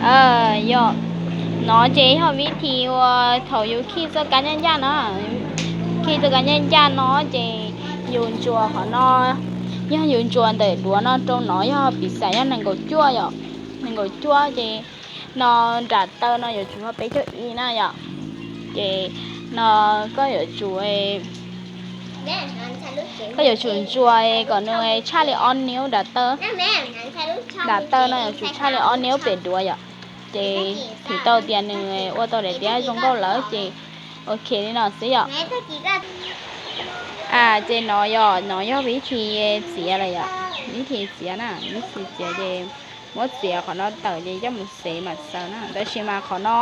Yog, no ces yog vib thi uas thaum yus khij txoj kab ncaj ncaj no, khij txoj kab ncaj ncaj no ces yus ntsuas qhov no, yog yus ntsuas ntawm duav no rau no yog piv xam yog nees nkaum cuaj yom, nees nkaum cuaj ces no nram taw no yuav tsum yog peb caug ib na yom. Ces no koj yuav tsum, koj yuav tsum ntsuas kom nws tshaj li ob niub nram taw. Nram taw no yuav tsum tshaj li ob niub pem duav yom. Ces thim tau tias nws ua tau daim tiab zoo nkauj lawm ces ok li no xwb yom. Ces no yog, no yog vib thi txiav lawm yom, vib thi txiav na, vib thi txiav ces muab txiav qhov no tawm ces coj mus xev mam xaws na. Tab sis mas qhov no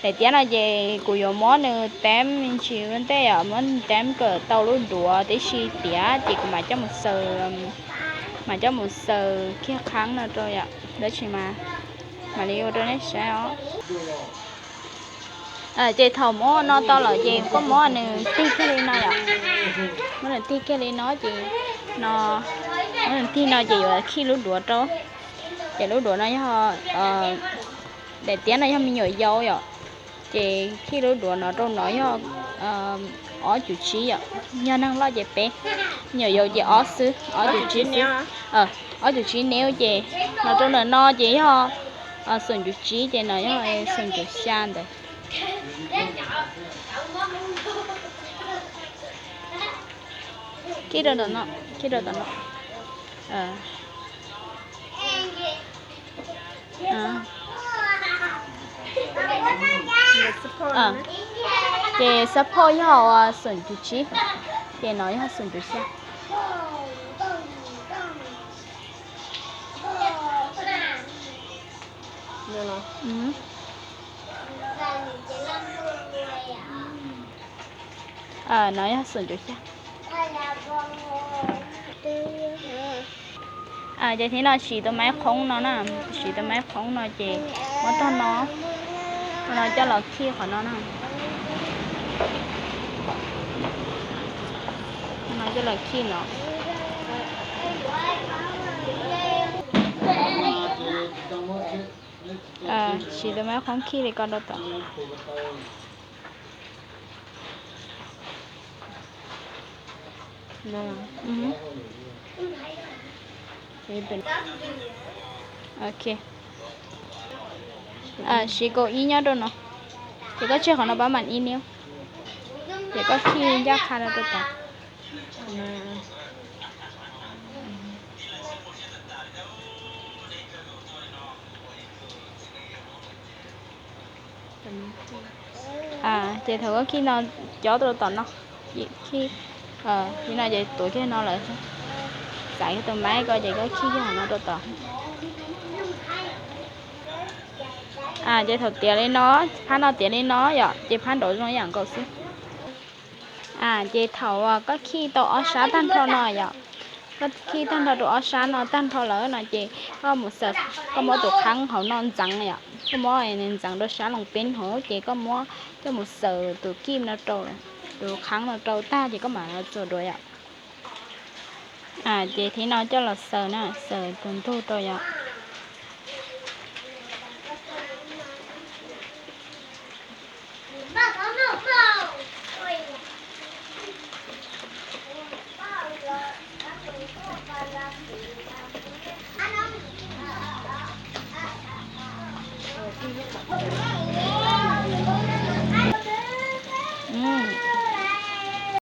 daim tiab no ces kuv yuav muab nws teeb me ntsis ua ntej yom, muab teeb kom tau lub duav tib si tiav ces kuv mam coj mus xaws, mam coj mus xaws kiag qhaab no rau yom. Tab sis mas mam li ua rau nej saib os. Ces thaum muab no tau lawm ces koj muab nws tig kiag li no yom, muab nws tig kiag li no ces no, muab nws tig no ces yuav khij lub duav rau. Ces lub duav no yog, daim tiab no yog me nyuam yaus yom. Ces khij lub duav no rau no yog ob cuv tsib yom, yog neeg loj ces peb, me nyuam yaus ces ob xwb, ob cuv tsib xwb. Ob cuv tsib niub ces no rau ntawm no ces yog xoom cuv tsib ces no yog xoom cuv xya ntawd. Khij rau tom no, khij rau tom no. Ces xab phoj yog xoom cuv tsib, ces no yog xoom cuv xya. No yog xoom cuv xya. Ces thib no siv tus maiv qhoob no na, siv tus maiv qhoob no ces muab tog no, tog no coj los khij qhov no na. Tog no coj los khij no. Siv tus maiv qhoob khij li ko rau tom. Ok. Siv kaum ib nyob rau no. Ces koj tseg qhov no pab mam ib niub. Ces koj khij ncaj qha rau rau tod. Ces thaum koj khij no, cob rau tom no, khij, li no ces tuav kiag no lawm, xaiv kiag tus maiv ko ces koj khij kiag no rau tod. Ces thaum tiav li no, phab no tiav li no yom, ces phab nraud zoo ib yam nkaus xwb. Ces thaum koj khij tau ob sab tag nrho no yom, koj khij tag nrho rau ob sab no tag nrho lawm no ces koj mus xaws, koj muab tus qhaab hauv no ntxeev yom, koj muab ntxeev rau sab loos peeb hauv ces koj muab coj mus xaws tus kim no rau, tus qhaab no rau tag ces koj mam txuas duav yom. Ces thib no coj los xaws na, xaws tus ntug rau yom.